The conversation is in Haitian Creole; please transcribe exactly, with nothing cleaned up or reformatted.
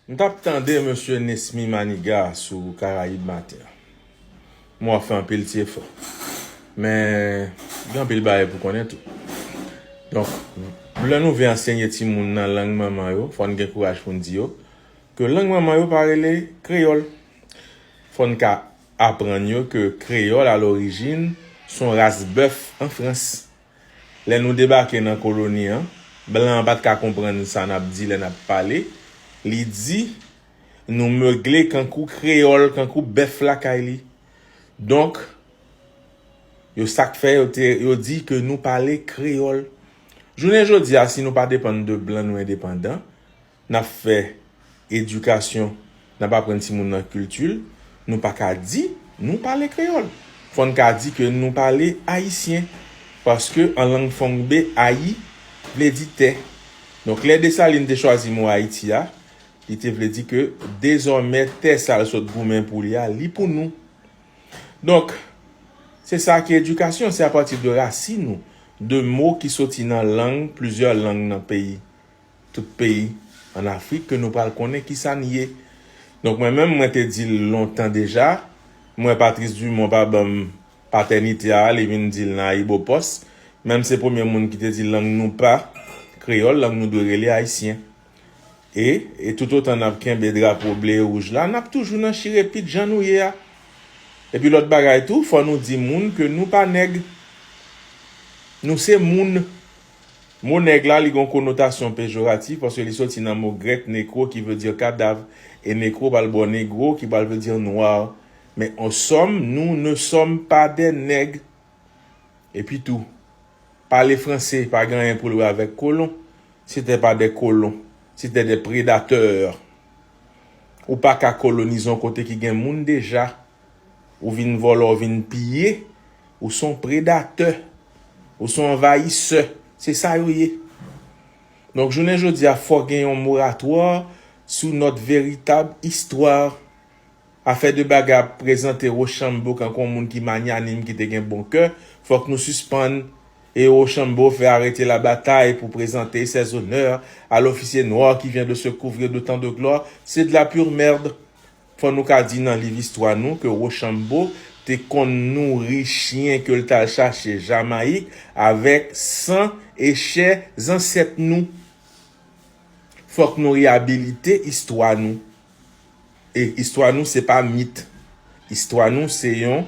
M t ap tande mesye Nesmy Maniga sou Karayib Maten. M wè w ap fè anpil ti efò. Men, gen anpil bagay pou konnen tou. Donk, lè nou vle ansenye timoun nan lang manman yo, fò n gen kouraj pou n di yo ke lang manman yo pa rele kreyòl. Fò n ka aprann yo ke kreyòl, a lorijin, s on ras bèf an Frans. Lè nou debake nan koloni an, blan an pa t ka konprann sa n ap di lè n ap pale. Li di, nou megle kankou kreyòl, kankou bèf lakay li. Donk, yo sa k fè yo te, yo di ke nou pale kreyòl. Jounen jodi a, si nou pa depann de blan, nou endepandan, n ap fè edikasyon, n ap aprann timoun nan kilti l, nou pa ka di nou pale kreyòl. Fò n ka di ke nou pale ayisyen, paske an lang fongbe, ayi vle di tè. Donk, lè Desalin te chwazi mo Ayiti a, li te vle di ke dezòmè tè sa l sot goumen pou li a, li pou nou. Donk, se sa ki edikasyon, se apati de rasin ou, de mo ki soti nan lang, plizyè lang nan peyi, tout peyi an Afrik ke nou pral konnen kisa n ye. Donk, mwen menm, mwen te di l lontan deja, mwen Patrice Dumont pa ban m patènite a, li vin di l nan Ayibopost, menm se premye moun ki te di lang nou pa kreyòl, lang nou dwe rele ayisyen. E, e toutotan n ap kenbe drapo ble e wouj la, n ap toujou nan chire pit jan nou ye a. Epi lòt bagay tou, fò nou di moun ke nou pa nèg. Nou se moun. Mo nèg la, li gen yon konotasyon pejoratif paske li soti nan mo grèk nekro ki vle di kadav, e nekro pral ba w negro ki pral vle di nwa. Men an sòm, nous ne sommes pas des nègres. Epi tou, pale franse pa gen anyen pou l wè avèk kolon. C'était pas des colons, c'était des prédateurs. Ou pa ka kolonize yon kote ki gen moun deja. Ou vin vòlè, ou vin piye, ou s on predatè, ou s on anvayisè. Se sa yo ye. Donk, jounen jodi a, fò gen yon moratwa sou notre véritable histoire. Afè de bagay ap prezante Rochambeau kankou yon moun ki manyanim, ki te gen bon kè, fòk nou sispann. Et Rochambeau fait arrêter la bataille pour présenter ses honneurs à l'officier noir qui vient de se couvrir de tant de gloire. C'est de la pure merde. Fò nou ka di nan liv istwa nou ke Rochambeau te konn nouri chen ke l t al chache Jamayik avèk san e chè zansèt nou. Fòk nou reyabilite istwa nou. E istwa nou se pa mit. Istwa nou se yon